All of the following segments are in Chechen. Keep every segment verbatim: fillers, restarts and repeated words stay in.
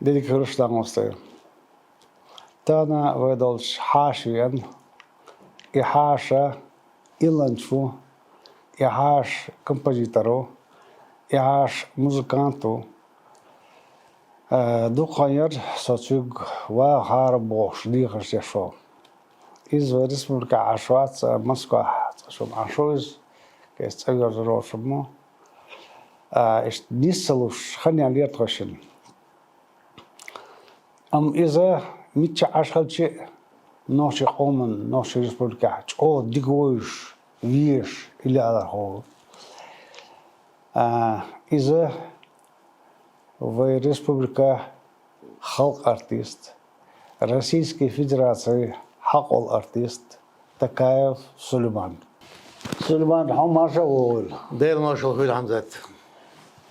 Деррига хӀирш дан вастаю. Тахана вай долчу хьаша веана. И хьаша илланча ву, и хьаша композитор ву, и хьаша музыкант ву. Э, дукха хан яра со цуьнга вахахьара бохуш дехаш деш ву. Иза вай республикехь Ӏаш вац, а Москвахь цкъа шуна Ӏаш ву иза, кхечу цӀа вер зуро шуна мо. А, иштта нис ца луш, хан яьллера тхо шина. Амма иза мичча Ӏаш хилча а, нохчийн къоман, нохчийн республикехь чӀогӀа дика вевзаш, везаш, илли алархо ву. А, иза вай республика халкъан артист, Российский Федерацин хьакъал артист Такаев Сулейман. Сулейман, хьо марша вогӀийла. Дела маршалла хуьлда, Хьамзат.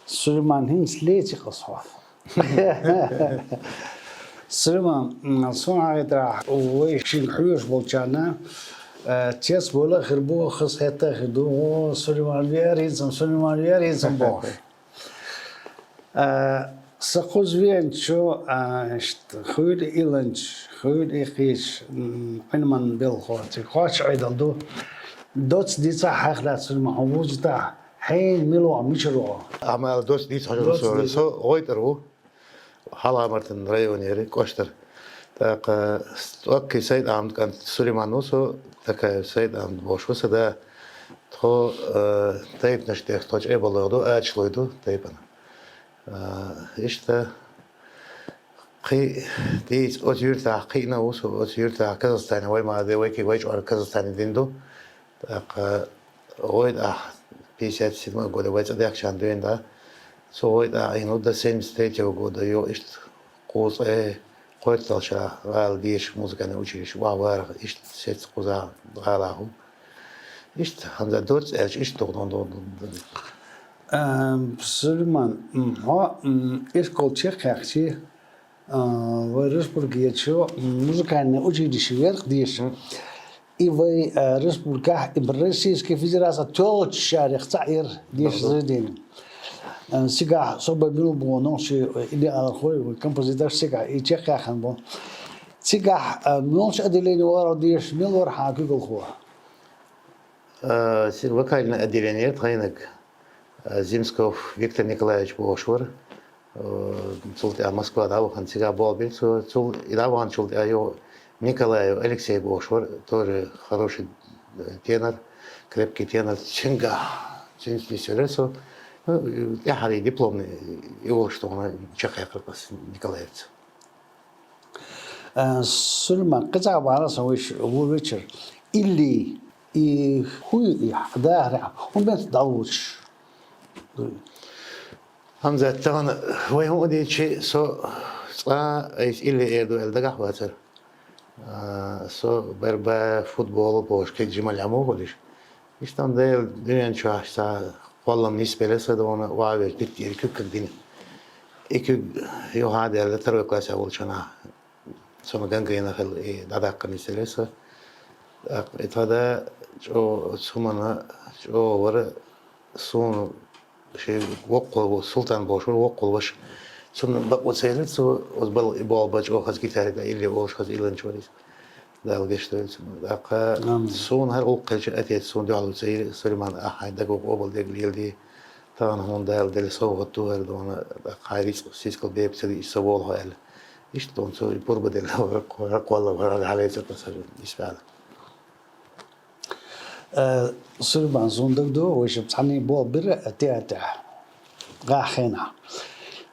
Сулейман, хӀинца леци-кх ас хьо. Сулейман, м, суна хетарехь, вай шуьга хьоьжуш болчарна, э, цецбовла а хир бу, хазахетта а хир ду. О, Сулейман веара хӀинца-м, Сулейман веара хӀинца-м бохуш. А, сан кхуза веанчу, а, иштта, хуьлу и илланча, хуьлу и кхечу, м, Ӏилманан белхахой, цига кхоччуш Ӏедал ду. Доцца дийцахь, хьайх лаьцна ма хьо вузитахь, хьенан мила ву, мичара ву? Амма ала доцца дийца хьожур ву со. Доцца дийца. Со ГӀойтӀара ву. Хьалха-Мартан районера, кӀоштара. ТӀаккха ТӀоккхи Сайд-Ахьмадан кӀант Сулейман ву со, Такаев Сайд-Ахьмад бохуш ву сан да. Тхо, э, тайпанаш тӀехь тхо чӀе бала ду, ачалой ду тайпана. А, иштта, кхин дийца оцу юьртахь кхиъна а ву со, оцу юьртахь Казахстане вай ма де, вай кхин вай чӀор Казахстане дина ду. ТӀаккха ГӀойтӀахь пятьдесят седьмой года вай цӀа даьхкича дуьйна да. Цу ГӀойтӀахь Ӏийна ву до семьдесят третьего года, йо, иштта кхузткъе кхойтталгӀачу шарахь гӀала дезаш музыкальный училище охьавахара, иштта сецца кхузахь гӀалахь ву. Иштта, хӀанз доцца аьлча, иштта догӀу, догӀу, догӀу. Эм, Сулейман, м, хьо, м, ишкол чекхъяьккхича, а, вай республикерчу музыкальный училище верх деша. И вай, а, республикехь, и Российская Федерация тоьллачу шарех цхьаъ яра деша заведени. А, цигахь со бан мила бу нохчий, э, илли алархой, вай композиторш цигахь и чекхъяьхна бу. Цигахь, а, муьлхачу отделени вара деша, мила вара хьан куьйгалхо? А, се-, вокальное отделение яра тхайниг. А, Земсков Виктор Николаевич бохуш вара. А, цул тӀаьхьа Москва дӀавахана, цигахь болх бира цо. Цул и дӀаваханчул тӀаьхьа йо Николаев Алексей бохуш вара, тоже хороший, э, тенор, крепкий тенор. Цуьнгахь, цуьнца нисвелира со. Ну, тӀаьххьара дипломный и волуш тхуна чекхъяьккхира ас Николаевца. Э, Сулейман, кхин цхьа вара сан вуьйш ву вечер. Илли, и хӀун ю и дахарехь, хӀун бен дӀалучаш? Хьамзат, тахана вай хӀун а дийцича, со цкъа айса илли эр ду аьлла дагахь вацара. А, со барба, футбол, бохуш, кхин жималла хӀума а хуьлуш. Иштта-м Делан дуьнен чохь сан кхоллам нисбелира сан, дона охьавечу диттера куьг каг дина. И куьг юха а даьлла, второй классехь волчу хенахь, суна гангрена хилла, и дӀадаккха нисделира сан. ТӀаккха и тхан да чӀогӀа, цу хӀуманна чӀогӀа вара, суна шен воккхал ву, Султан бохуш вара воккхал ваша. Цунна бакъо ца елира, цо оцу бала и болх бан чӀогӀа хаза гитаре дан, илли олуш хаза илланча вара иза. Дала гечдойла цунна. ТӀаккха Амин. Суна хӀара гӀуллакх хилча, отец суна дуьхьал ву ца йира, Сулейман, ахь хьайн дагахь къобал дерг леладе. Тахана хьуна Дала делла совгӀат ду хӀара дона, тӀаккха хьайн рицкъ, сискал бепиг ца дича ца волу хьо аьлла. Иштта дона цо и пурба делла вара, вара кхолла вара, хьалаьцира сан исбаьхьа. Э, Сулейман, суна дагадогӀу, вайша цхьаьна болх бира театрехь, гӀахь хенахь.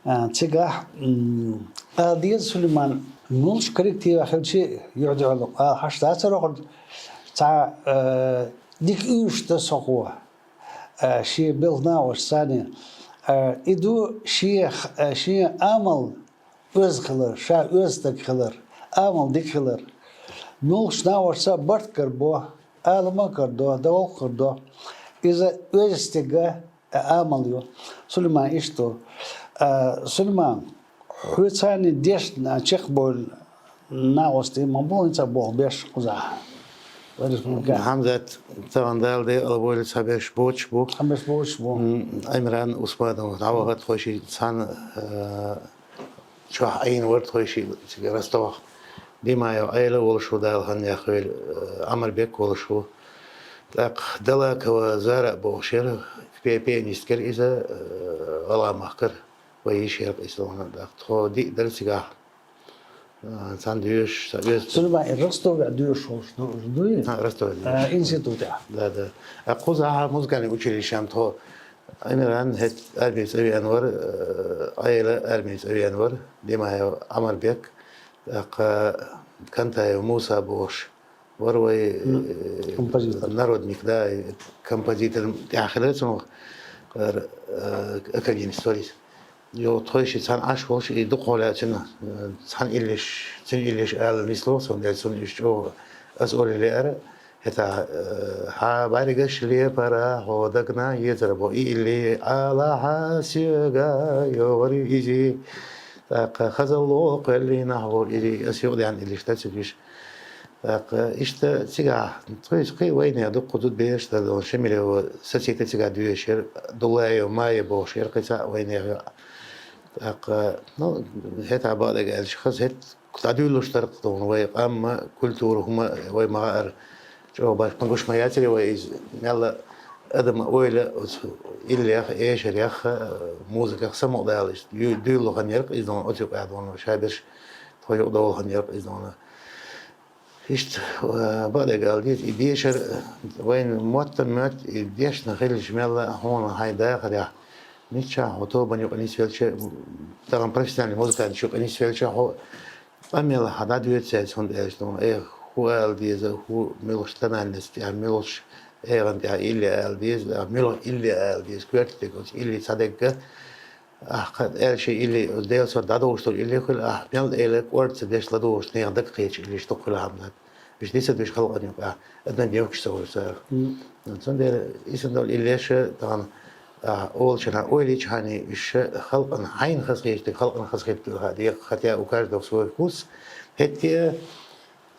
Э, цигахь, м, ала деза, Сулейман, муьлхачу коллективехь хилча а юьхь-дуьхьал ала хьаш дацара хӀара, цхьа, э, дика уьйраш дан сохо, э, шен белхан нахошца санна. Э, и ду шен, э, шен амал, оьзда хилар, ша оьзда стаг хилар, амал дика хилар. Муьлххачу нахошца барт карабо, алам а карадо, догӀа а карадо. Иза оьзда стеган амал ю. Сулейман иштта ду. А, Сулейман, хьоьца санна дешна чекхбевлла накъостий ма бу хӀинца болх беш кхузахь? Вай республикехь. Хьамзат, тахана Дала декъала войла, цхьаберш боцуш бу. Цхьаберш боцуш бу. М, Ӏимран Усманов дӀавахара тхо шиъ цхьаьна, а, чохь Ӏийна вара тхойшиъ цига Ростовах. Димаев Ӏела волуш ву, Дала хан яхъевлла, э, Ӏамарбек волуш ву. ТӀаккха Далакова Зара а бохуш яра, пе-, пианистка яра иза, э, ГӀалгӀай махкара, вай йиш яра иза. ТӀаккха тхо диъ дара цигахь, э, цхьаьна доьшуш, сан оьзда. Сулейман, и Ростовехь доьшуш волуш ду, дуй? А, Ростовехь доьшуш. А, институтехь? Да, да. А кхузахь музыкальный училищехь тхо Ӏимран хӀетта армин цӀа веана вара, э, Ӏела армин цӀа веана вара, Димаев Ӏамарбек, тӀаккха Кантаев Муса бохуш вара вай, э, композитор, народник, да, и композитор тӀехь хилла цунах, э, академик солист. Йо, тхойшиъ цхьаьна Ӏаш волуш, и дукха хьолаьцна, э, цхьаьна иллеш, цуьнан иллеш ала нисло, цундела цунна уьш чӀогӀа аса олий лаьара. ХӀетахь, э, хьан бӀаьргаш лепара, хьо дагна езар бо и илли, алахьа соьга, йогӀур ю иза. ТӀаккха хазалло кхоьллина хьо иза, аса юкъадаьхна иллеш дац уьш. ТӀаккха иштта цигахь, тхоьца кхин а вайнехан дуккха зуда бераш дара, Шамилева Сацита цигахь доьшуш яра, Дуллаева Майя бохуш яра кхин цхьаъ вайнехан. ТӀаккха, ну, хӀетахь бакъдерг аьлча, хаза хӀетта дӀадуьйлуш дара-кх дуьйна вай къам а, культура, хӀума а, вай ма хаара. ЧӀогӀа башха гуш ма яцара вай иза. Мелла а адам ойла оцу иллех а, эшарех а, музыках самукъадала иштта ю-, дуьйлалуш хан яра-кх иза дуьйна, оцу юкъахь дуьйна, шаберш тхо юкъадовла хан яра-кх иза дуьйна. Иштта, а, бакъдерг ала деза, и дешар, а, вайна моттам моьтту, и дешна хилча мелла а хьуна хьайн дахарехь, миччахь хьо тобанна юкъа нисвелча, тахана профессиональный музыканташ юкъа нисвелча, хьо къамел хьан дӀадоьду цаьрца, хӀунда аьлча дуьйна, э, хӀун ала деза, хӀун муьлхачу тональностехь, муьлхачу эгӀан тӀехь илли ала деза, муьлха илли ала деза, коьртаниг оцу илли цхьа дегга, ахь кхин аьлла ши илли, Делан сов дӀадовлуш долу илли хуьлу, ахь мел а эла кӀорда ца деш ладугӀуш нехан дага кхечу иллеш дукха хуьлу хьамнат. Уьш дисадеш халкъана юкъахь, адаман девкаш ца хуьлу цара. Мгм. Цундела и санна долу иллеш тахана, а, олучунна ойла йичхьана, уьш халкъана хьайна хазахетарг халкъана хазахетарг хаа декъа, хотя у каждого свой вкус. ХӀетте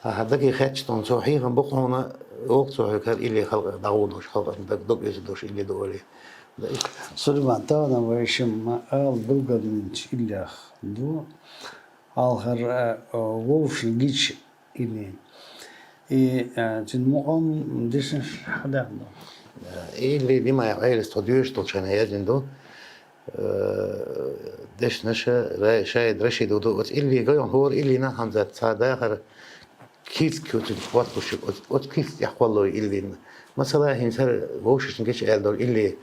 а, ахьа даге хетча тхуна цо хьехам бу-кх хьуна, оха цо хьоьга хӀара илли халкъах дӀагӀо долуш, халкъана даг, дог эца долуш илли ду олий. Сулейман, тахана вай шимма ала билгалдинчу иллех ду, хьалхара, а, вовшашна гича илли. И, а, цуьнан мукъам, дешнаш хьан даьхна ду? Илли Димаев Ӏелас тхо доьшуш долчу хенахь яздина ду. Э, дешнаша Ра-, Шаид Рашидов ду. Оцу илли гайон хӀора иллина, Хьамзат, цхьа дахар киртка ю цуьнан хӀотталуш, оцу, оцу киртка тӀехь кхоллалуш иллина. Масала, хӀинца хӀара вовшашна гича аьлла долу илли,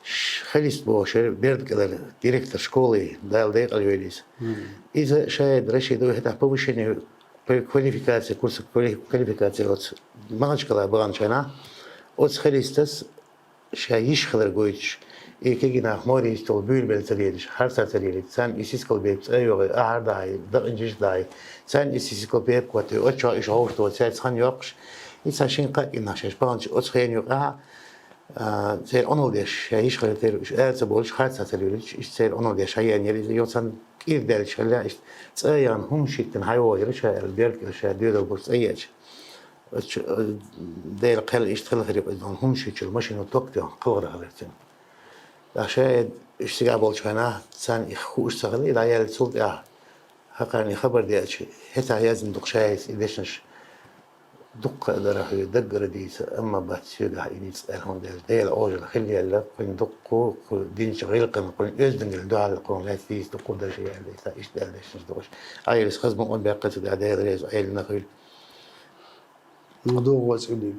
ш-, Хелист бохуш яра Бердкъалара директор школы, Дала декъала йойла иза. Мгм. Иза Шаид Рашидов хӀетахь повышение квалификации, курс квали-, квалификации оцу Махачкала баханчу хенахь, оцу Хелистас ша йиш хилар гойтуш, и кегий нах морийс долу буьйлабелла ца лелаш, харцар ца лелийта, царна и сискал бепиг цӀа а йогӀий, ахьар дахьий, дакъинчаш а дахьий, царна и сискал бепиг хӀоттий, оцу чохь уьш гӀовшто, цаьрца хан йоккхуш, и цхьа шина кхаа кӀирнах шаьш баханчу оцу хенан юкъахь, а, церан Ӏуналла деш, ша йиш хилар тера уьш ара ца болуш, харцар ца лелуьйтуш, иштта церан Ӏуналла деш, хьаеана яра иза, йо царна кӀира даьлча хилла, иштта цӀа а яхана, хӀума шийтина хьайогӀу яра ша аьлла, берда кӀира ша доьдал болуш цӀа еача. Оцу, э, дера кхел иштта хила хир ю, иза хӀума шичуьра машино ток тоьхна кхалхар хилира цуьнан. ТӀаккха Шаид уьш цигахь болчу хенахь, царна и хууш ца хилла, и дӀаяьлла цул тӀаьхьа хӀокхарна и хабар деача, хӀетахь яздина ду-кх Шаида и дешнаш, дуккха а дара хьоьга даггара дийца, амма бац соьгахь и ницкъ аьлла, хӀунда аьлча Делан Ӏожалла хилла яьлла, кхуьнан дуккха, кху динчу гӀиллакхана, кхуьнан оьздангаллина дуьхьал кхуьнан лаьцна дийца дуккха а дара ша аьлла, и сан иштта аьлла дешнаш ду уьш. Ӏелас хаза мукъам баьккхина цигахь, Дела реза, Ӏелина хуьлу. Ма догӀу оцу илли.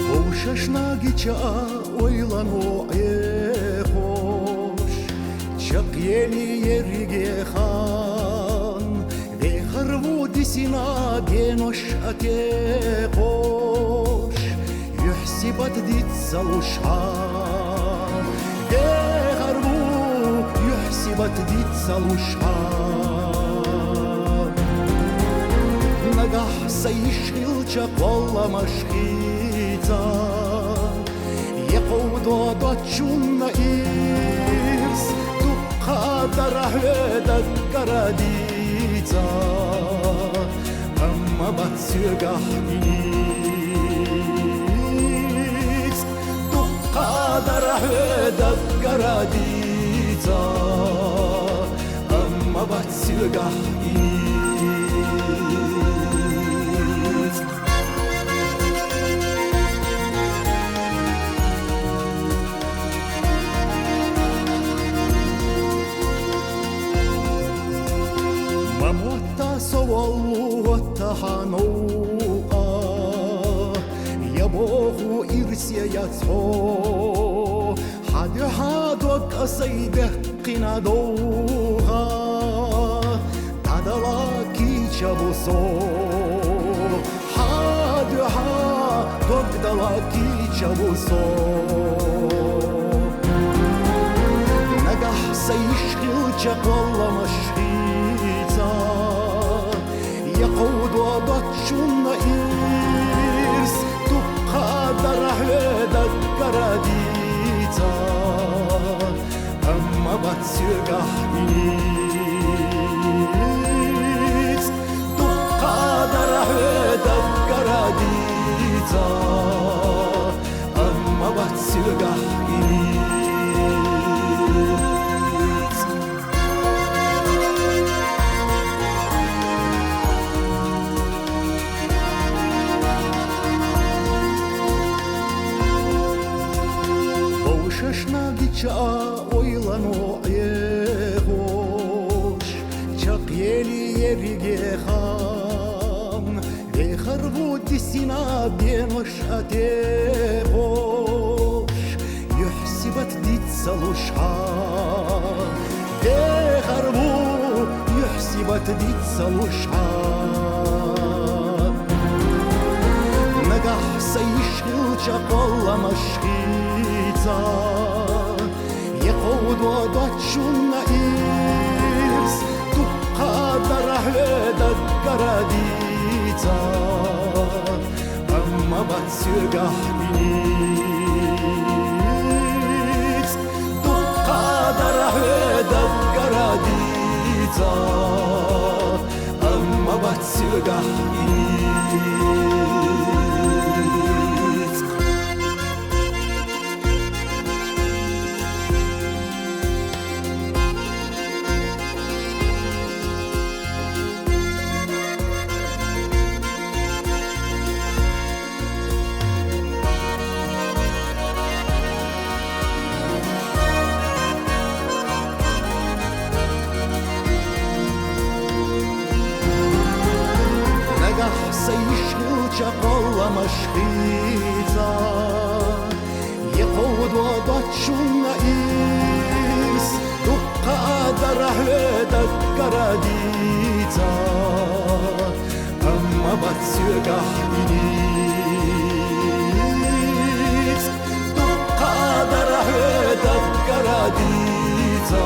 Вовшашна гича а ойлано Ӏехош, чекхъели ерриге хан, вехар ву дисина генош а текхош, юьхь-сибат диц ца луш хьан. Вехар ву юьхь-сибат диц ца луш хьан. Нагахь сан йиш хилча кхолламаш хийца, я кховдо доцчунна ирс, дуккха а дара хьоьга даггара дийца. Ма бац соьгахь и низ, дуккха а дара хьоьга даггара дийца. Амма бац соьгахь и низ. Ма мотта со воллу хӀотта хьан новкъа, я боху ирсе я цхьо, хьан дуьхьа дог аса и бехк кхина довха, дӀадала кийча ву со, хьан дуьхьа дог дала кийча ву со. Нагахь сан йиш хилча кхолламаш хийца, я кховдо доцчунна ирс, дуккха а дара хьоьга даггара дийца. Амма бац соьгахь и низ, дуккха а дара хьоьга даггара дийца. Амма бац соьгахь и низ. Вовшашна дича а ойлано Ӏехош, чакхъели ерриге хан, вехар ву дисина бенош а текхош, юьхь-сибат диц ца луш хьан, вехар ву юьхь-сибат диц ца луш хьан. Нагахь сан йиш хилча кхолламаш хийца, я кховдо доцчунна ирс, дуккха а дара хьоьга даггара дийца. Амма бац соьгахь и низ, дуккха а дара хьоьга даггара дийца. Амма бац соьгахь и низ. Нагахь сан йиш хилча кхолламаш хийца, я кховдо доцчунна ирс, дуккха а дара хьоьга даггара дийца. Амма бац соьгахь и низ, дуккха а дара хьоьга даггара дийца.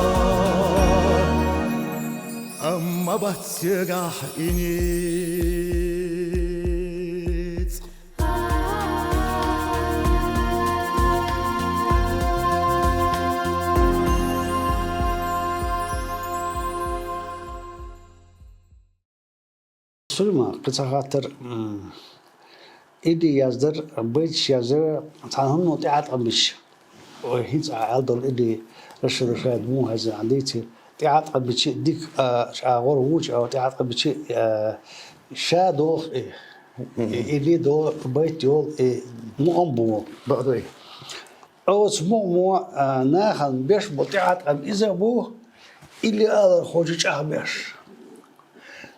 Амма бац соьгахь и низ. Сулейман, кхин цхьа хаттар, м, илли яздар, байташ яздар, цхьана хӀумано тӀеӀаткъам бича. Ой, хӀинца Ӏа аьлла долу илли, Рашид, Рашид, муха хаза Ӏа дийцира. ТӀеӀаткъам бича дика, а, ша гӀур вучу, а, тӀеӀаткъам бича, а, ша долу, э, э, илли долу, байт йолу, э, мукъам бу. Бакъдой. Оцу мукъамо, а, нахана беш болу тӀеӀаткъам иза а бу, илли алархочун чӀагӀбеш.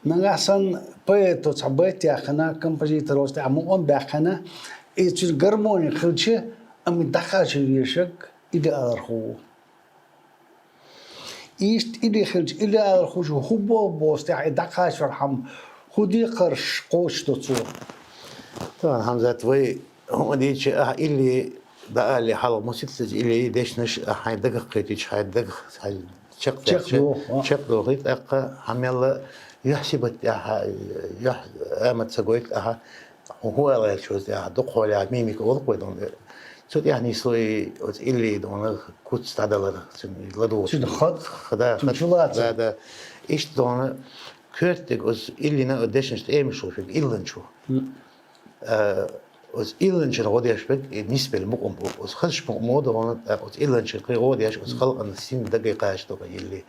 Нагахь санна поэто цхьа байт яьккхина, композитор оцу тӀехь мукъам баьккхина, и цуьнан гармони хилча, амма дӀакхача вешаг илли алархо ву. Иштта илли хилча, илли алархочо хӀун боху боху тӀехь и дӀакхачорхьама, хӀун декхарш кхочушдо цо? Тахана, Хьамзат, вай хӀума дийча, ахьа илли дӀаалле хьалха, муситлаза илли дешнаш ахьа хьайн дагах кхетийча, хьайн дагах хьайн чекх Чекх доху, а? Чекхдохуьйту, тӀаккха хьан мелла юьхь-сибат тӀехь, юьхь-амат ца гойту ахьа, хӀун ала гӀерташ ваза тӀехь, дукха хьолехь мимика олу-кх вай дон. Цу тӀехь нисло и оцу илли дона куц дӀадалар, цуьнан ладугӀуш. Цуьнан хатӀ? Да, цуьнан хатӀ. Чулацар? Да, да. Иштта дона, Коьртаниг оцу иллина, оцу дешнаш тӀе ма шу шуьга, илланчо. Э, оцу илланчун гӀо деш верг, и нисбелла мукъам бу. Оцу хазачу мукъамо а догӀу, тӀаккха оцу илланчун кхин гӀо деш, оцу халкъана син дагай кхача догӀу илли.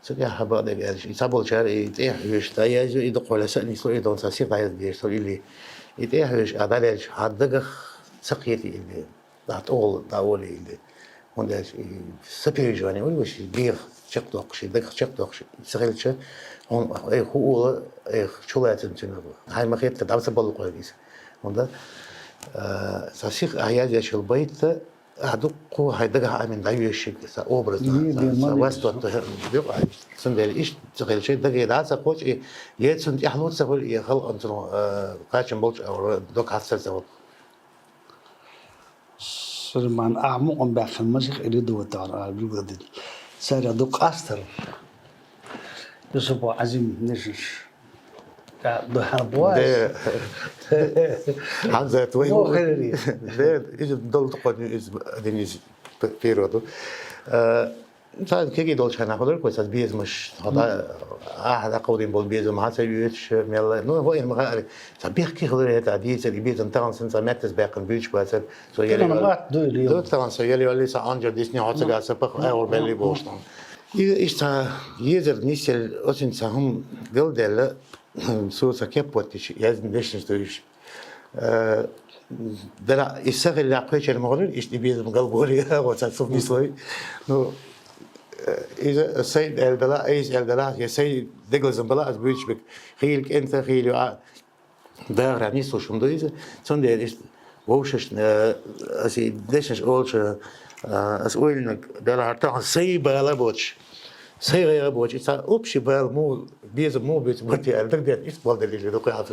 Цу тӀехь хьан бакъдерг аьлча, и цхьаболчара и тӀехь хьоьжуш дӀаяздо, и дукха хьоьле са а нисло, и догӀу цхьа сиха дӀаяздеш со илли. И тӀехь хьоьжуш а дӀадаьлча, хьан дагах ца кхета илли. ДӀа тӀогӀал дӀаоле илли. ХӀунда аьлча и сопереживание, уй, вай ши беха чекхдоккхуш, и дагах чекхдоккхуш ца хилча, хьуна, ай, хӀу ола, ай, чулацам цуьнан. Хьайн ма хетта, дӀа ца балла кхойга иза. ХӀунда, а, цхьа сиха ахь язъеш йолу байт, ахь дуккха хьайн дагахь амин дӀайоьшург, цхьа образно, цхьа, цхьа вастотта юкъа. Цундела иштта ца хилча, даге дӀа ца кхочу, и, е цунна тӀаьхьало ца хуьлу, и халкъана цунах, а, кхачам болчу агӀор дог хьастар ца хуьлу. Сулайман, ахь мукъам баьккхина масех и редакторна ара билгалдина. Царех ду къастар. Юсупов Ӏазим нешаш. Ка ду хьан бу ас? Де. Хьамзат, вай. Мо хири. Де, иза долу тхо иза диниза п-, природу. Э, Цхьа кегий долчу хенахь хилира кху сан безамаш, хьо дӀа-, ахьа дӀакховдийна болу безам хьан ца оьцуш, мелла. Ну, хӀо, ма хаьара, сан бехке хилира хӀета дийцар, и безам тахана сан меттаза баьккхина буьйцуш бацара. Со тахана елла-, латта дуй лела. Ду, тахана со елла-, елла, сан Ӏанжар дисни хьо ца гаса, пах, айхьур белли бохуш тахана. И, иштта, езар нисъелла, оцуьнца хӀума галдаьлла, со сан кеп-поттича, яздина дешнаш ду уьш. Э, дара, и са хилла кхечера ма гӀолира, иштта и безам галболий, оцу цунна нислой. Ну, э, иза сайн аьлла дала, айса аьлла дала, я сайн дегалзам бала, ас буьйцуш бек. Хийла кӀентан, хийла йоӀа дахаран нислуш хӀума ду иза. Цундела иштта вовшашна, э, ас и дешнаш олуш, э, ас ойланаг дала хӀара тахана сайн бала боцуш, сайн гӀайгӀа боцуш, и цхьа общий бала муха, безам муха буьйцу бати аьлла, дагадеъна, иштта болу дерриг ду кху хьан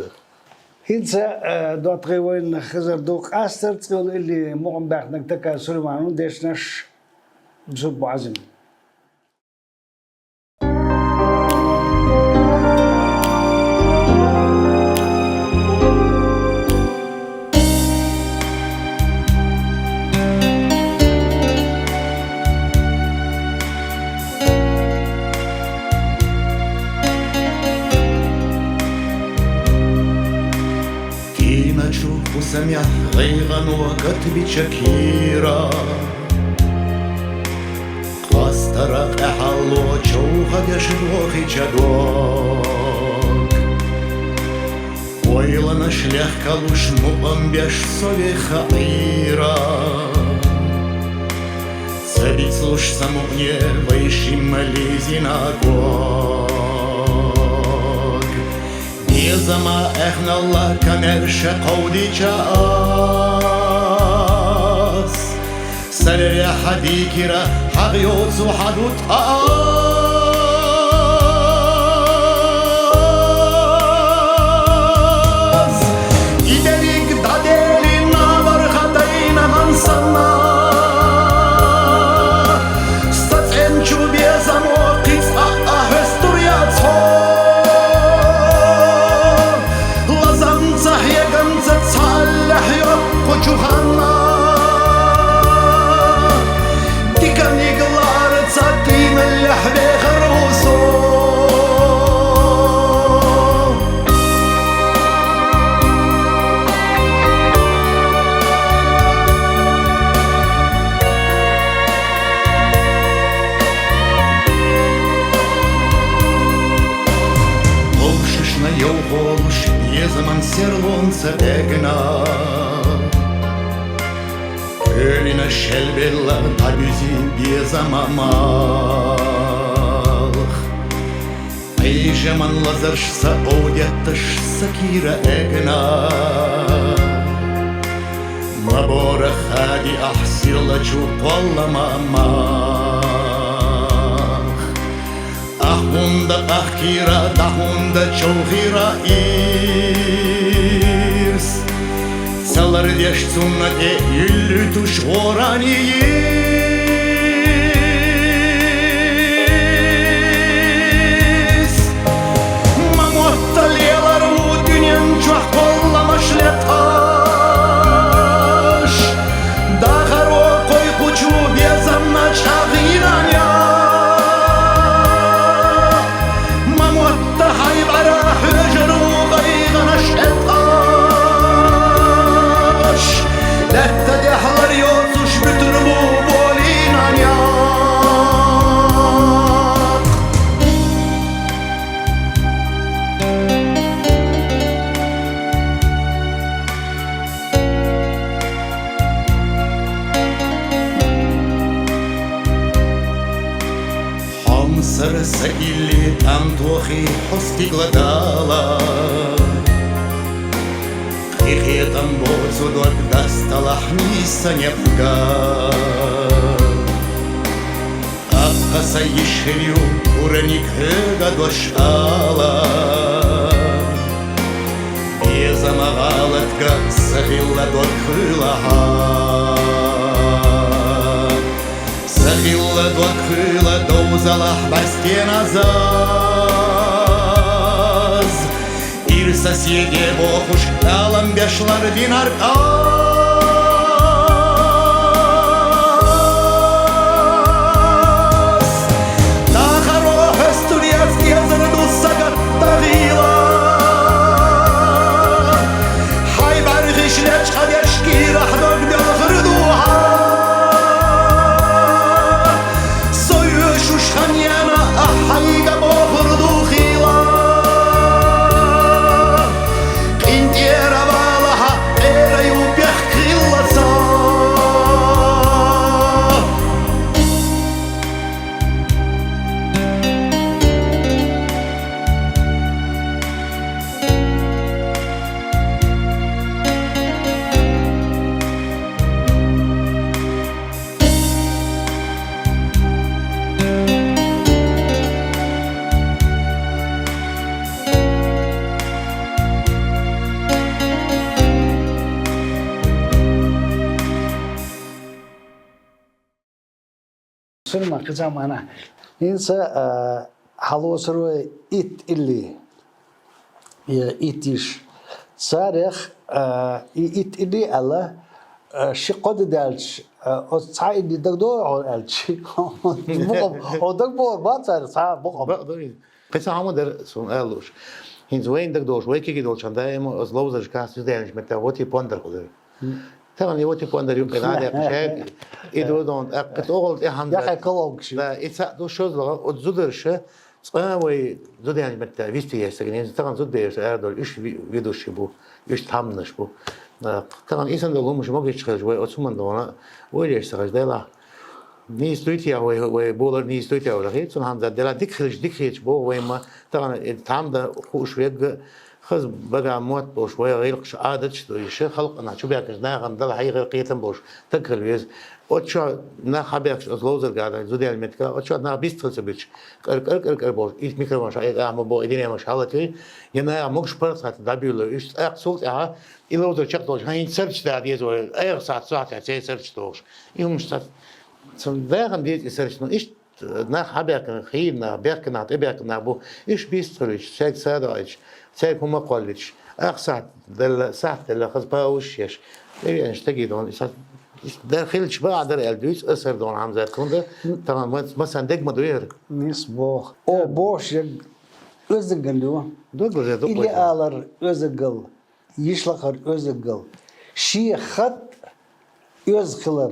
хӀинца, э, доттагӀий вайна хезар ду къастар цӀе йолу илли мукъам баьхнарг така Сулайманан дешнаш Юсуп Ӏазим. Тийначу хӀусамехь гӀайгӀано катбича кийра, къастара къаьхьалло човхадеш дохича дог. Ойланаш лехкалуш мукъам беш со веха Ӏийра. Ца бицлуш сан мукъане вай шимма лизина дог. Безама аьхналла камерша кховдича ас, сан лерехь дийкира хьагӀ йоцу хьан ду тӀа ас. И дерриг дӀаделлина бархӀ дайна хан санна, сан цӀеначу безамо кхин цкъа а хьестур яц хьо. Лазамца, хьеганца цхьаллехь йоккхучу ханна, диканиг лаарца тийналлехь вехар ву со. Вовшашна йовхолуш безаман серлонца бегна. Кхоьлина шелбелла дӀабуьзи безама малх. Ӏийжаман лазарш ца овдетташ сан кийра эгна. Ма бора хадиъ ахь сирлачу кхоллама мах. Ахь хӀунда къахкийра, дӀа хӀунда човхийра ирс? Ца лардеш цунна тӀе юьллуьйтуш гӀоран йис. Ма мотта лелар ву дуьнен чохь кхолламаш леташ. Дахаро кхойкхучу безамна чӀагӀйинан я. Ма мотта хьан Сара са илли тӀам тохий хьо стигла дала, кхетам боцу дог дасталахь нийса непга. Аккха са йиш хир ю, ураник хьоьга дош ала, безама гӀалатга са хилла дог хуьлахьа. Са хилла дог хуьла довзалахь бастена заз. Ирса седе бохуш, калам беш лардинар кӀас. Дахаро хьестурец кезар ду сагатта гӀийла. Хьай бӀаргӀиш лечкъадеш кийрахь дог делхар ду хьа. Со оьшуш хан яна ахьа хьайга бохур ду хила. КъинтӀера валахьа, къера ю бехк хилла ца. Сулма кхин цхьа мана. ХӀинца, а, хьалоцур вай итт илли, я итт йиш. Царех, а, и итт илли аьлла, а, ши-кхо де даьлча, а, оцу цхьа илли дагадогӀу хьуна аьлча. Букъа, хьо дагабохур бац царех цхьа букъа? Бакъ ду иза. Кхин цхьа хӀума дара суна ала лууш. ХӀинца вайна дагадогӀуш, вай кегий долчхьана даима оцу ловзаршкахь цу даьллачу меттехь вотий пондар кху дара. Тахан и вотий пондар юкъе нах декъаш хьега, и ду дон, тӀаккха тӀогӀал тӀе хьанзар. Якъа калолгаш. Да, и цхьаъ ду шозлагӀа, оцу зударша, цкъа вай зудаьллачу меттехь вистхи еш сагана, тахан зудбераш ара долу, уьш ви-, ведущий бу, уьш тхьамданаш бу. Тахан и санна долу хӀумаш могича хилча, вай оцу хӀуманна дона, ойла еш ца хилча, делахь. Нийса дуй те вай, вай болар нийса дуй те вай лахий, цунна хьанзар дела дика хилча, дика хеташ боху вай ма, тахана и тхьамда хууш вегга, хаза бага мотт болуш вай гӀиллакхаш, Ӏадаташ ду, и ши халкъана чубаьхкачу нахана дала хьайгара кхетам болуш, таг хила веза. Оцу чохь нах хьабаьхкаш оцу ловзар гада, зудаьллачу меттигара, оцу чохь нах бистхила ца буьтуш, кӀар-кӀар-кӀар-кӀар болуш, и микрофонаш хьаэца ахьа ма боху, и динемаш хьалатвий, я нахана могуш паргӀат дӀабуьйлла, уьш тӀаккха цул тӀаьхьа, и ловзар чекхдолуш, хьан хӀинца сарч да деза вай, айхьа сахьт, сахьт цӀе сарч дохуш. И хӀумаш ца, цунна дахана деза и сарч, ну, иштта нах хьабаьхкина, хийра нах, баьхкина нах, тӀебаьхкина нах бу. Уьш бистхуьлуьйтуш, цаьрга садаӀийтуш, цаьрга хӀума кхоллуьйтуш, ах сахьт делла, сахьт делла, хаза паузаш еш. ТӀевеанаш стаге дон, и са, иштта дар хилча бакъ дара аьлла дуьйцу, аса дон хьамзат хӀунда, тахана ма-, масан дег ма дуй хӀара. Нис боху. О, бохуш ерг оьззагал ю. Догла зе, догла зе. Или алар оьззагал. Йиш лакхар оьззагал. Шен хатӀ оьзда хилар,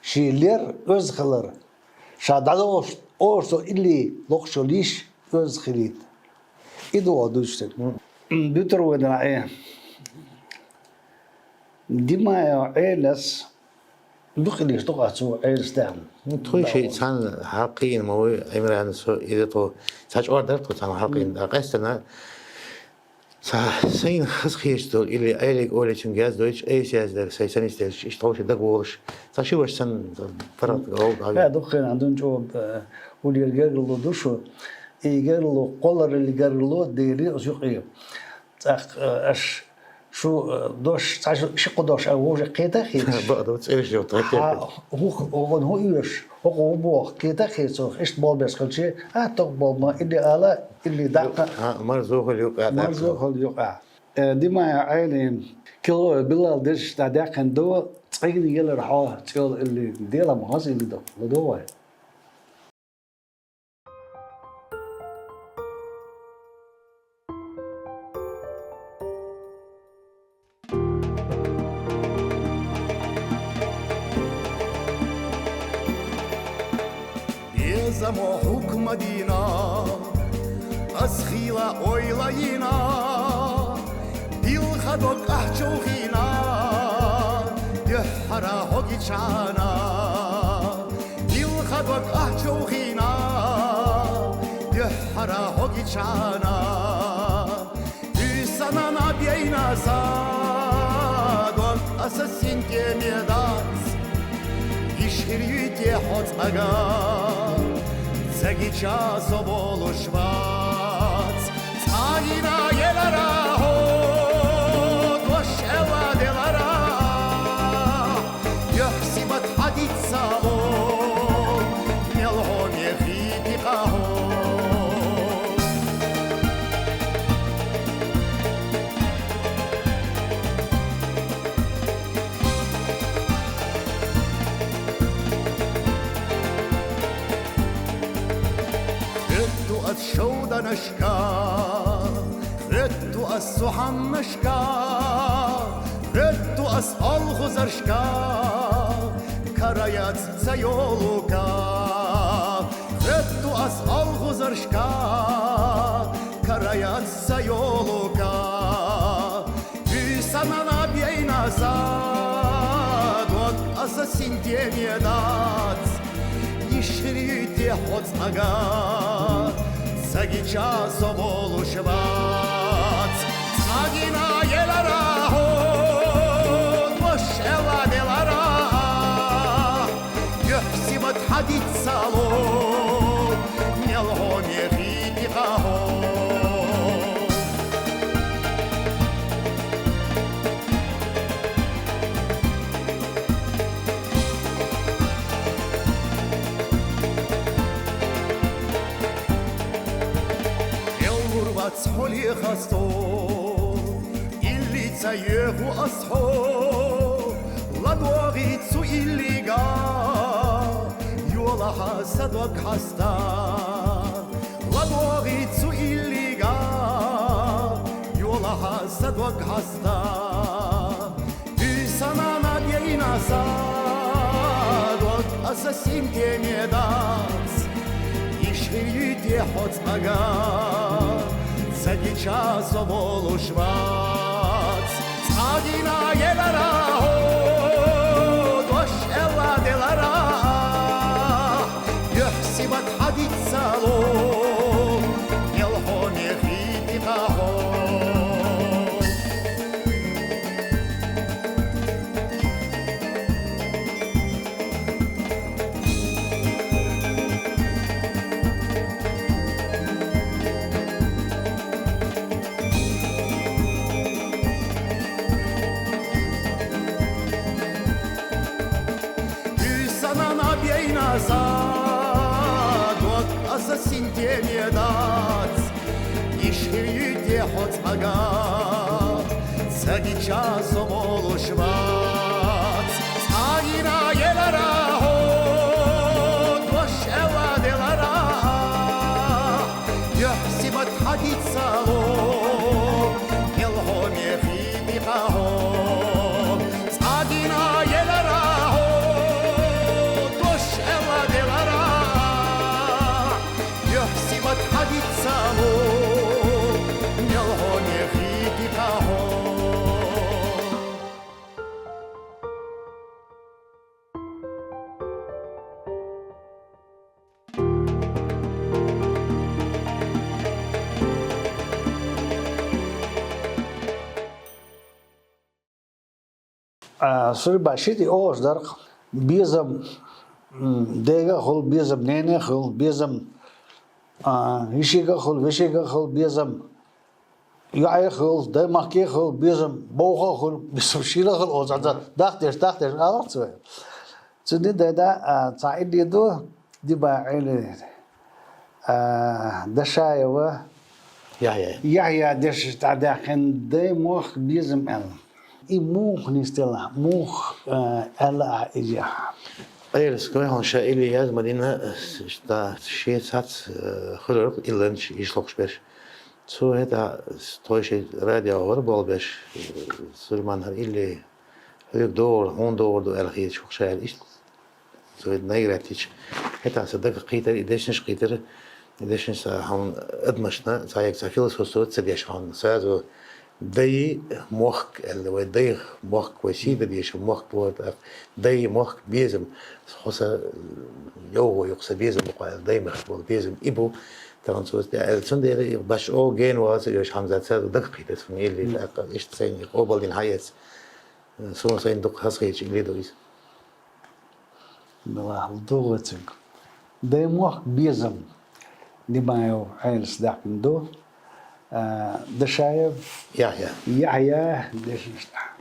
шен лер оьзда хилар. Ша дӀадолуш, оша со илли локхуш йолу йиш оьзда хилийта. И ду оха дуьйцуш дерг. М. Буьтур вай дара Ӏе. Димаев Ӏелас дукха хилийш ду-кх цо Ӏелас даьхна. Ну, тхуй шиъ цхьаьна хьакхийна ма вуй, Ӏимран, со иза тхо. Цхьа чкъор дара тхо цхьаьна хьакхийна. М. ТӀаккха къаьстина, ца, сайна хаза хеташ долу, или Ӏелиг олечун газ дойтуш, айса яздара, сайн санисделча, иштта ховша дагаволуш. Цхьа ши ваша санна, паргӀат гӀовгӀа. Ха, дукха хенахь дуьнчу, э, уллера гергарло ду шу. И гергарло, кхолларалли гергарло, дели, оцу юкъе. ТӀаккха, э, аш шу, э, дош, цхьа шу, ши-кхо дош а вовшах кхета а хеташ. Бакъду, цӀераш йолу тхо. Хьа, кхеташ. ХӀух, вон хӀун оьшу, хӀокхо хӀун боху, кхета а хеташ, иштта болх беш хилча, а, тоху болх ма, илли ала, илли даккха. Хьа, марзо хуьлу юкъа, марзо хуьлу юкъа. Э, Димаев Ӏели, кило билал дешаш дӀадаьккхина ду, цӀигна елар хьо, цӀе йолу илли, дела ма хаза илли ду, ладогӀа вай. Безамо хӀукма дийна, ас хийла ойла йина, дилха дог къахьчу хина, дуьххьара хӀогичхьана. Дилха дог къахьчу хина, Ара хьо гичана, уьйсанана бейна са дог аса синтеме дац. Ишхир юйте хьо цӀага, ца гича со болуш вац. Цхьа гина елара хьо, дош элла делара. Юхь сибат хьадицало, мел хьо мехи тикъахьо. Хету ас шовданашка, хету ас сухьаннашка, хету ас алхузаршка, караяц ца йолука. Хету ас алхузаршка, караяц ца йолука. Уьйсанана бейна са дог аса синтеме дац. Ишхир юйте хьо цӀага, ца гича со болуш вац. Цхьа гина елара хьо, дош элла делара. Юхь сибат хьадицало, мел хьо мехи тикъахьо. Эллур вац хьоле хасто, илли ца йоьху ас хьо, ладогӀи цу иллига, йолахьа са дог хьаста. ЛадогӀи цу иллига, йолахьа са дог хьаста. Уьйсанана бейна са дог аса синтеме дац. Ишхир юйте хьо цӀага, ца гича со болуш вац. Цхьа гина елара хьо, дош элла делара. Юхь сибат хьадицало, мел хьо мехи тикъахьо. Уьйсанана бейна са дог аса синтеме дац. Ишхир юйте хьо цӀага, ца гича со болуш вац. Цхьа гина елара хьо, дош элла делара. Юхь сибат хьадицало, мел хьо мехи тикъахьо. Цхьа гина елара хьо, дош элла делара. Юхь сибат хьадицало, мел хьо мехи тикъахьо. А, Сурба, шиъ тӀе оалаш дар-кх: безам, м, дега а хуьлу безам, нене а хуьлу безам, а, йишига а хуьлу, вешига а хуьлу безам, йоӀе а хуьлу, даймахке а хуьлу безам, бовха а хуьлу безам, шийла а хуьлу оцу цхьацца дахдеш, дахдеш аларца вай. Цуьнан дайда, а, цхьа илли ду, Дибаев Ӏели, а, Дашаева Яхьъя. Яхьъя дешаш тӀе даьккхина, даймохк безам аьлла. И муха нисделла, муха, а, аьлла ахь иза? Ӏелас гой хьуна ша илли язма дина, ш-, та шен цхьацца, а, хуьлург илланча йишлохуш берш. Цо хӀетахь тхойши радио вара болх беш, Сурбан, хӀара илли хьоьга догӀур, хьуна догӀур ду аьлла хеташ ву-кх ша аьлла иштта. Цо и наиграть йича, хӀетахь сан дагах кхийтира, и дешнаш кхийтира, и дешнаш сан хьуна адамашна, цхьаъ, цхьа философство ца деш хьуна, сразу Дай мохк аьлла, вай дай мохк, вай сий де дезаш мохк боху тӀаккха. Дай мохк безам, хьо са йовхо ю-кх, са безам бу-кх аьлла, дай мохк болу безам и бу. Тахана цо аса аьлла, цундела и башха гена вац, йош хьамза ца дагахь кхийтта цунна илли, тӀаккха иштта сайна къобалдина хьаэца. Суна сайна дукха хазахеташ илли ду иза. Белахь, догӀу цуьнга. Дай мохк безам. Димаев Ӏелас даьккхина ду. А, Дашаев Яхьъя. Яхьъя, дешнаш тӀехь.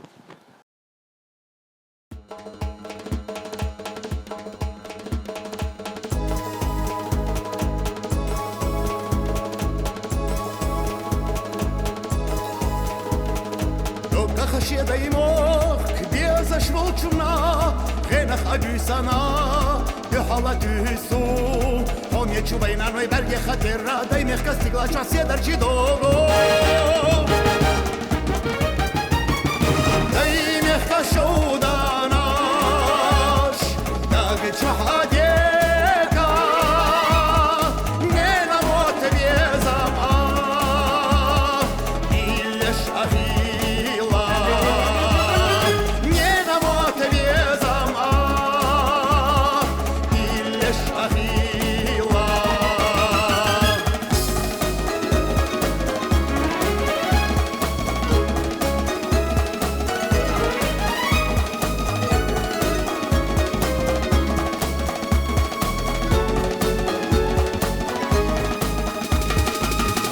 Догахь шен дай мохк безаш волчунна, гӀенах а буьйсанна, дуьхьал а туьйсу. Хьо мича вайна, вай бӀаьргех а терра, дай мехкан стигла чохь седарчий догӀу. Дай мехкан шовданаш, даг чохь а дека, ненан мотт безам а, иллеш а хила. Ненан мотт безам а, иллеш а хила.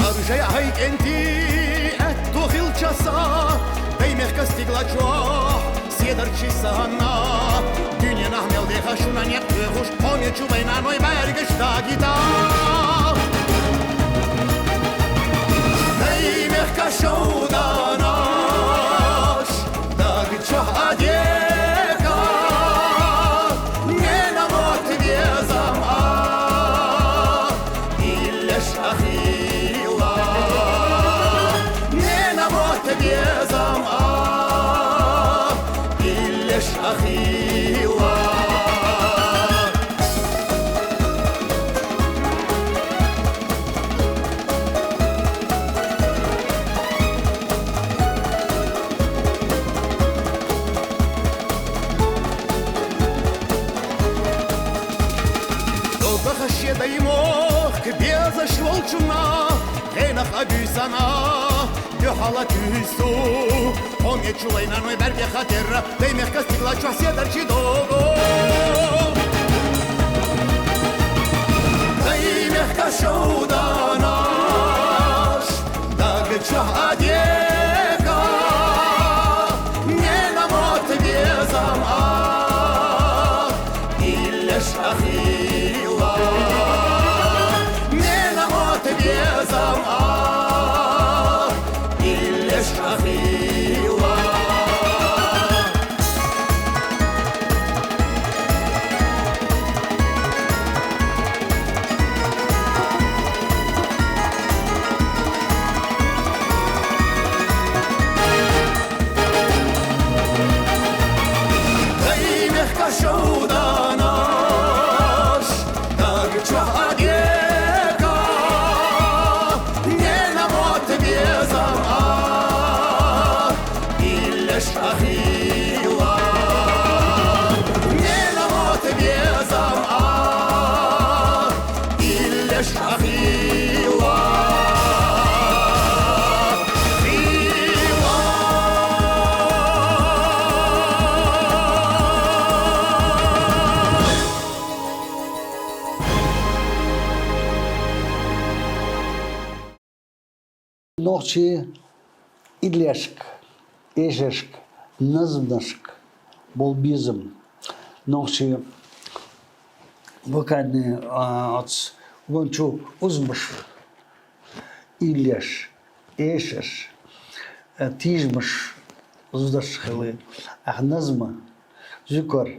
Аржа хьайн кӀентий аьтто хилча сан, дай мехкан стигла чохь седарчий санна. Дуьненахь мел деха шуна некъ тоьхуш, хьо мича вайна, вай бӀаьргаш дагийта. Дай мехкан шовданаш, даг чохь а дека, ненан мотт безам а, иллеш а хила. Ненан мотт безам а, иллеш а хила. Догахь шен дай мохк безаш волчунна, гӀенах а буьйсанна, дуьхьал а туьйсу. Хьо мича вайна, вай бӀаьргех а терра, дай мехкан стигла чохь седарчий догӀу. Дай мехкан шовданаш, даг чохь а дека, ненан мотт безам а, иллеш а хила. Ненан мотт безам а, иллеш а хила. Дай мехкан шовданаш, даг чохь а дека, ненан мотт безам а, иллеш а хила. Ненан мотт безам а, иллеш а хила. Хила. Нохчийн иллешка, эшаршка, назманашка болу безам. Нохчийн вокальный, а, оцу вон чу узамаш, иллеш, эшарш, а, тийжамаш зударшка хилла. Ахь назма, зуькар,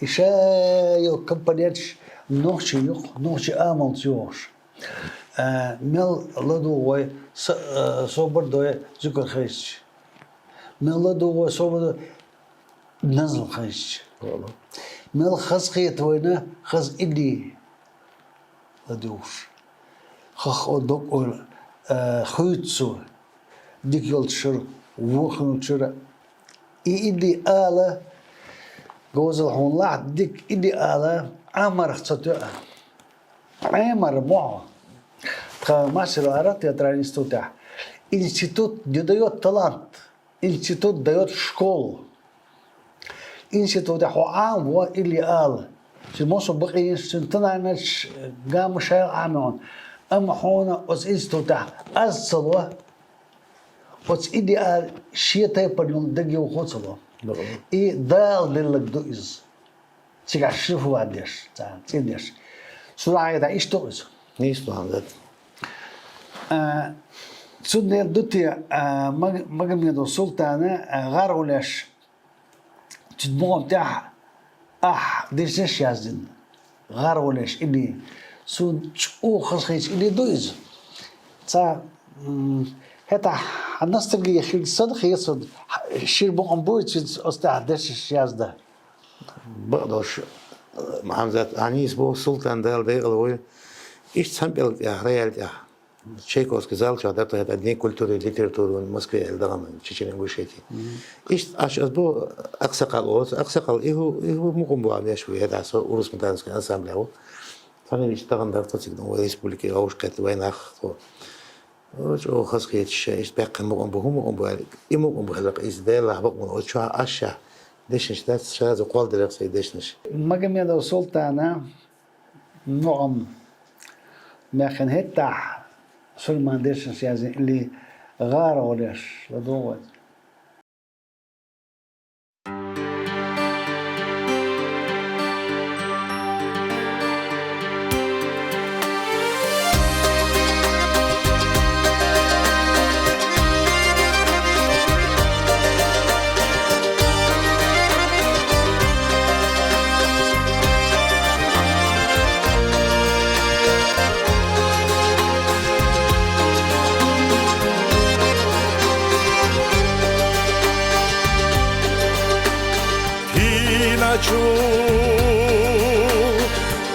и ша йолу компоненташ нохчийн юкъа, нохчийн амалца йогӀуш. А, мел ладугӀу вай со-, а, собар дой зуькар хезча. Мел ладугӀу вай собар дой назма хезча. Мел хазахета вайна хаза илли ладугӀуш. Хах о дог ойла, а, хуьйцу цо. дика йолча шера, вон хиннача шера. И илли ала, говзал хьона лахь, дика илли ала, Ӏамарах ца тоьа. Ӏамар мо хьо. Тха мастер-класс театральный институтехь. Институт не даёт талант. Институт даёт школу. Институтехь хьо Ӏамаво илли ала. Цуьнан массо а бакъонаш, цуьнан танайнача гамашайл Ӏамаво. Амма хьуна оцу институтехь аз ца ло, оцу илли ала шен тайпана йолу дагайовхо а ца ло. Бакъ. И Дала делларг ду иза. Цигахь шифа ван деш, царна цӀе деш. Суна хьайга дӀа иштта ду иза. Нийса ду хьан дат. А, цундела ду те, а, Маг-, Магомедов Султана, а, гӀаргӀулеш, цу мукъам тӀехь ахь дешнаш яздина. ГӀаргӀулеш илли. Суна чӀогӀа хазахеташ илли ду иза. Ца, м, хӀетахь хьан ностальги хилла санна хета суна, шира мукъам буй, цуьнца оцу тӀехь дешнаш яздан. Бакъдолуш, Махьамзат, ахь нийса боху, Султан, Дала декъала войла. Иштта цхьана пӀелг тӀехь, рояль тӀехь. Чайковский зал чохь дара тхан хӀетахь Дни культуры и литературы Москве аьлла дахана, Чечено-Ингушетии. Мгм. Иштта аш ас бу аксакхал олу, аксакхал и хӀу, и хӀу мукъам бу аьлла еш ву хӀетахь со Урус-Мутанский ансамбле ву. Тхан иштта дахана дара тхан цига вай республике вовшахкхетта вайнах тхо. О, чӀогӀа хазахеташ, иштта баьккхина мукъам бу, хӀун мукъам бу аьлла, и мукъам бу аьлла, иза Делахь бакъ бу, оцу чохь аш ша дешнаш дац, шаза кхолладелира сан и дешнаш. Магомедов Султана мукъам, мехкан хӀеттахь, Сулайман дешнаш яздина или гӀаргӀулеш, ладогӀа. Хиначу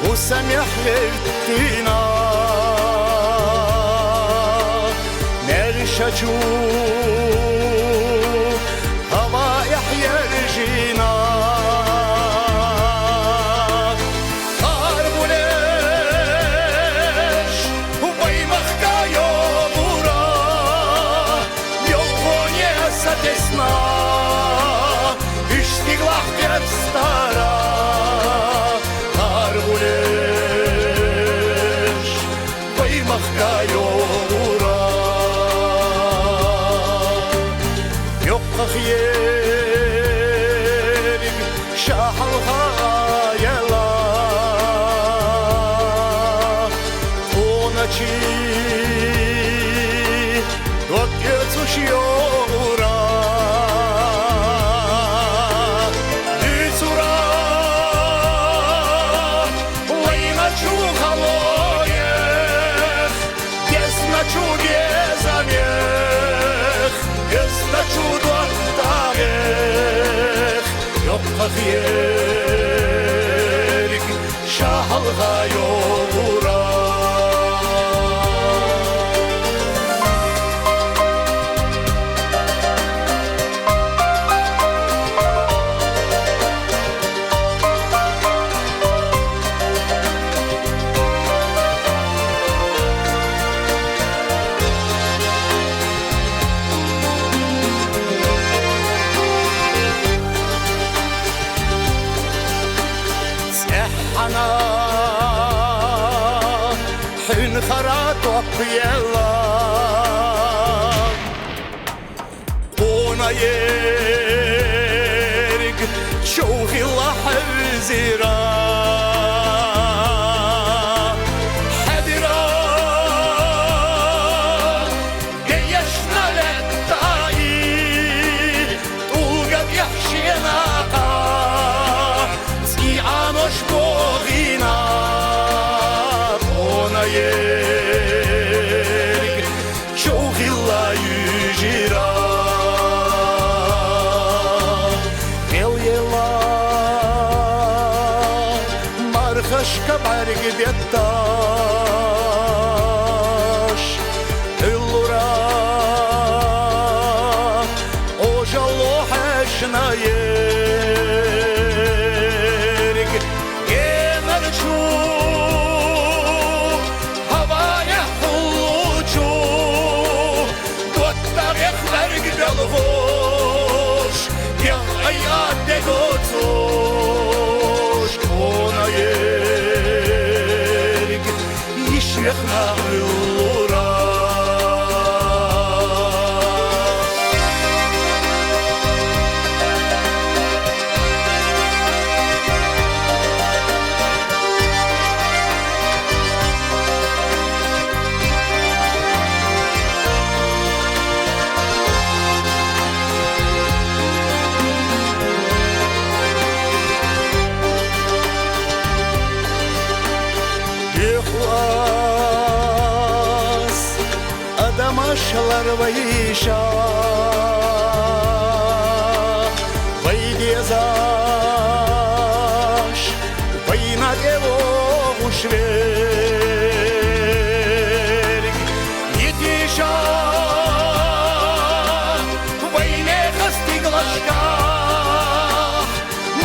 хӀусамехь вевттина, мершачу хӀаваэхь ержина. ГӀаргӀулеш, вай махка йогӀура, йовхоне сатесна, уьш стигалахь кхетстара. ГӀаргӀулеш, вай махка йогӀура. Йоккхах ерриг ша хьалха яла, къоначу дог оьцуш йогӀура. Дуьйцура лайначу халонех, дезначу дезамех, оьзначу доттагӀех, йоккхах ерриг ша хьалха йогӀура. ЦӀеххьана хьуьнхара топ елла, къона ерриг чов хилла хьевзира. Хьедира дешна лаьтта и, тӀулга тӀехь шена кха, цӀий Ӏанош бохийна, къона ерриг чов хилла юьжира. Мел елла мархашка бӀаьрг бетташ, Ӏуьллура Адамаш лар вайша, вай дезаш, вайна тӀе вогӀуш верг, йитиша вайнех стиглашка.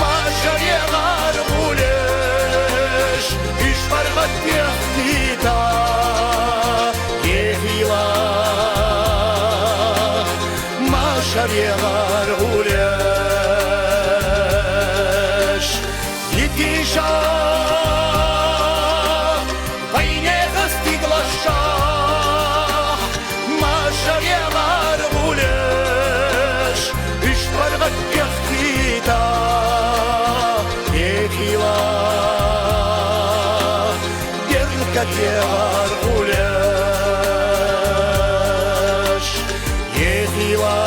Машаре гӀар гӀулеш, уьш паргӀатех кхийтта, ехийла. Машаре гӀар гӀулеш, йитиша вайнех стиглашка. Машаре гӀар гӀулеш, уьш паргӀатех кхийтта, ехийла. Беркате гӀар гӀулеш, ехийла.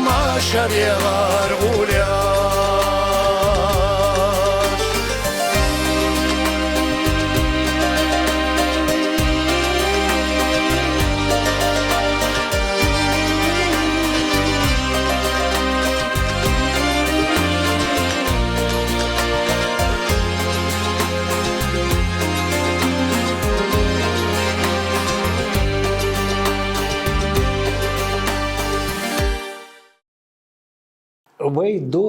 Машаре гӀар гӀулеш. Вай ду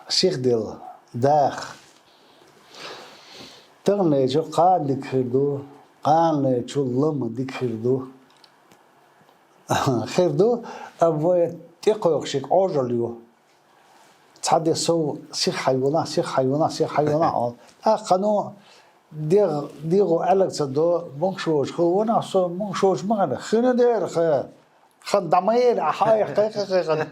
сихдел, даха. Таханлерчу кхана дика хир ду, кханалерчу лама дика хир ду. Хир ду, амма вай тӀекхойкхуш ерг Ӏожалла ю. Цхьа де сов сиха хьайолахь, сиха хьайолахь, сиха хьайолахь оал. ТӀаккха кхано дегӀ, дегӀо аьлларг ца до, могашочу хила ванахь со, могашочу ма хана, хина дера ха. Хан дӀа ма ели, ахьа айхьа кхайкха-кхайкха.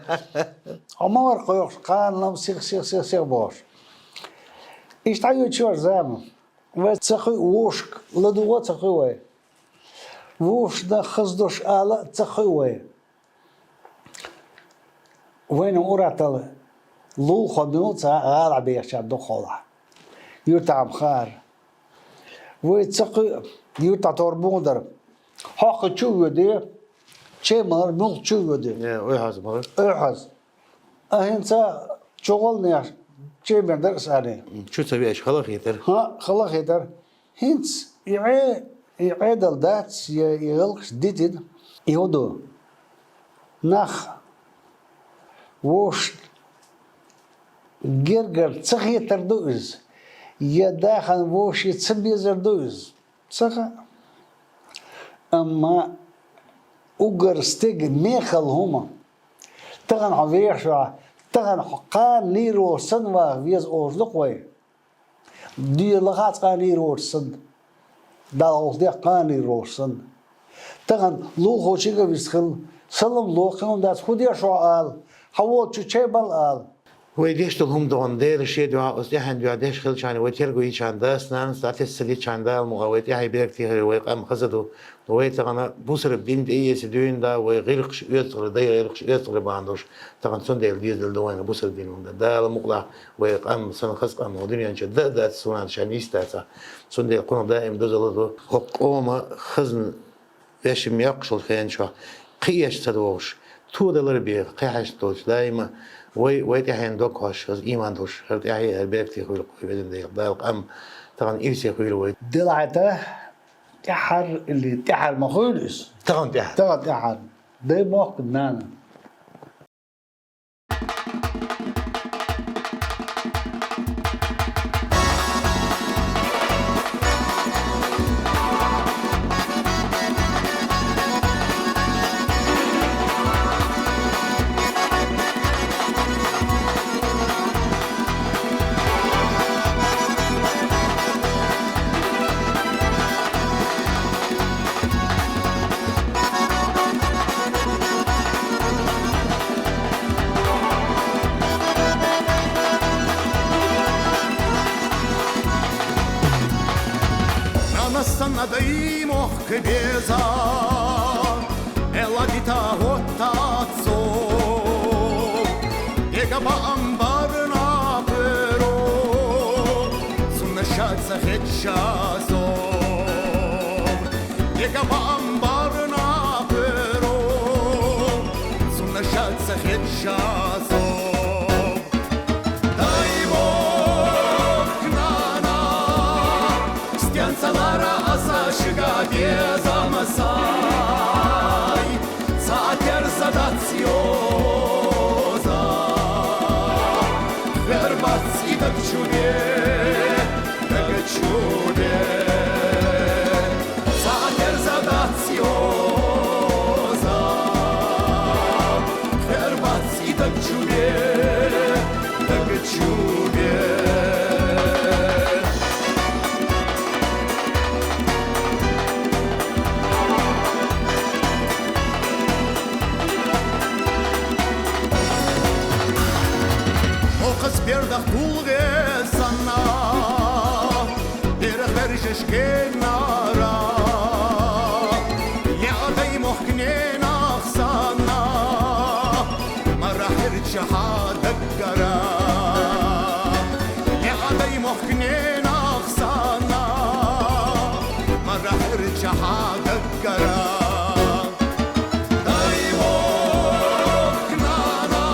Хьо ма вара кхойкхуш, кхана лама сиха, сиха, сиха, сиха бохуш. Иштта дӀайоьдуш ю-кх зама. Вай ца хуьу вовшашка, ладугӀу а ца хуьу вай. Вовшашна хаза дош ала а ца хуьу вай. Вайна ур-атталла лулахо муьлхха а ца гӀалахь бехачарна дукхахьолахь. Юьртахь-м хаара. Вай ца кхуьу, юьртахь товр муха дара. Хьокху чу а воьдий, чай малар муьлхха чу а воьдий. Э, ойхьаз малар. Ойхьаз. А хӀинца чу гӀолла нехан чай мер дара аса аьлла. Чу ца веача хала хетара. ХӀаъ, хала хетара. ХӀинца и Ӏе-, и Ӏедал дац, я и гӀиллакхаш дитина. И хӀун ду? Нах вовшашна гергара ца хетар ду иза, я дахарна вовшашка ца безар ду иза? Ца хаьа. Амма уггар стеган мехала хӀума. Тахана хьо вехаш вахь, тахана хьо кхана лийр волуш санна ваха веза олуш ду-кх вай. Дуьйна лахахь а кхана лийр волуш санна. Далла гӀуллакх дехь кхана лийр волуш санна. Тахана лулахочуьнга а вист хила, салам ло, кхин хӀума дац, хӀун деш хьо ала, хьан волчу чай мала ала. Вай деш долу хӀума догӀу Делан шен дуьхьа, оцу тӀаьхьенна дуьхьа деш хилчахьана, вай терго йичахьана, дас-нанас дӀатесна йичахьана Дала мукъа вай тӀаьхье беркате хир, вай къам хаза ду. Вай тахана бусалба дин тӀеэцна дуьйна да, вай гӀиллакхаш оьцур, дай гӀиллакхаш оьцур бахьана долуш, тахана цундела деза долу ду вайна бусалба дин хӀума. Дала мукъалахь, вай къам, сан хаза къам, вай дуьнен чу дан а дац, суна шайн йист дацахь. Цундела кхунах даим дозалла ду. ХӀокху къоман хазна вешан мекхаш волу хенан чохь кхин эшна ца догӀуш, тодалар а беха, кхин хьаьшна долчу даима вай, вай тӀаьхьенна дог хьош, хаза ийман долуш, хӀара тӀаьхье, хӀара беркате хуьлу вай везан Дела. Дала къам тахана ирсе хуьлу вай. Делахь хьайта, тӀаьхьара или тӀаьхьара ма хуьлу иза? Тахана тӀаьхьара. Тахана тӀаьхьара. Дай мохк, нана. Санна дай мохк беза, мел а дита хӀоттац со. Дега баам бар нах пхьоро, цунна шаца хеташ со. Дега баам бар нах пхьоро, цунна шаца хеташ со. Дай мохк, нана, стенца лара аса шуга безам сай, цхьа терза дац йоза, хер бац и даг чу бе, даг чу бе. Цхьа терза дац йоза, хер бац и даг чу бе, даг чу бе. Охаз бердах тулгӀе санна, берах бержаш кенара. Я дай мохк, ненах санна, мара хӀирча хьа даггара. Я дай мохк, ненах санна, мара хӀирча хьа даггара. Дай мохк, нана,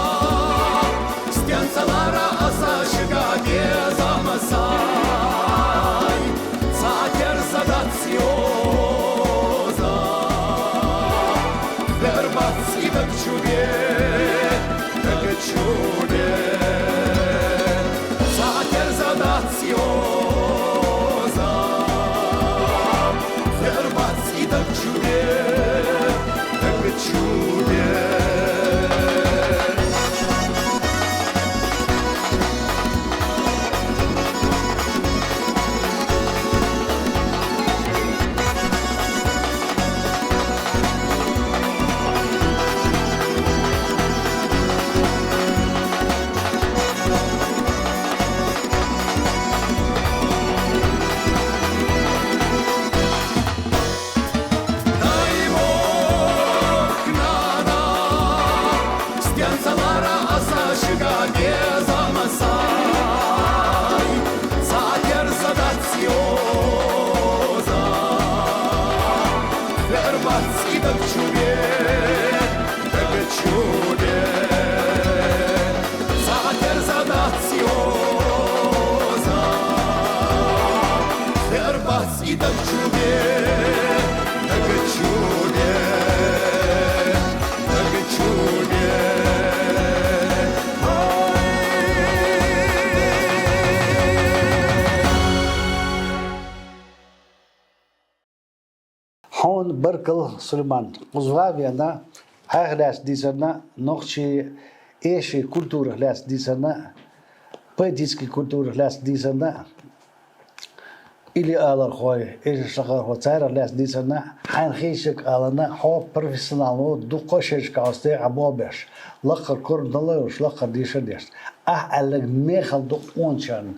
стенца лара аса шуга безам сай, цхьа терза дац йоза, хер бац и даг чу бе, даг чу бе. Цхьа терза дац йоза, хер бац и даг чу бе, даг чу бе. Дай мохк, нана, стенца лара аса шуга безам сай, цхьа терза дац йоза, хер бац и даг чу бе, даг чу бе. Цхьа терза дац йоза, хер бац и даг чу бе, даг чу бе, даг чу бе. Хьона баркал, Сулейман. Кхуза вена, хьайх лаьцна дийцарна, нохчий, эший культурах лаьцна дийцарна, поэтический культурах лаьцна дийцарна, или алархой, эший сахархой, царах лаьцна дийцарна, хьайна хийшаг аларна, хьо профессионал ва, дукха шерашка хьо стегӀа болх беш, лакхара кура далла йолуш, лакхара дешар деш. Ахь аьлларг мехала ду къоначарна.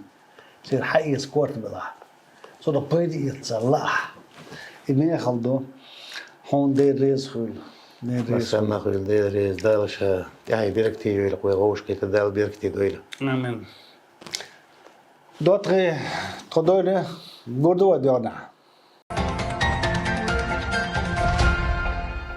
Церан хьаэца корта белахь. Цо до пайда эца лаахь. И мехала ду. Хьуна Дела реза хуьлу. Дела реза хуьлу. Массанна хуьлу, Дела реза. Дала ша тӀаьхье беркате йойла, вай вовшахкхетар Дала беркате дойла. Амин. ДоттагӀий, тхо дойла, гур ду вай доьгӀнехь.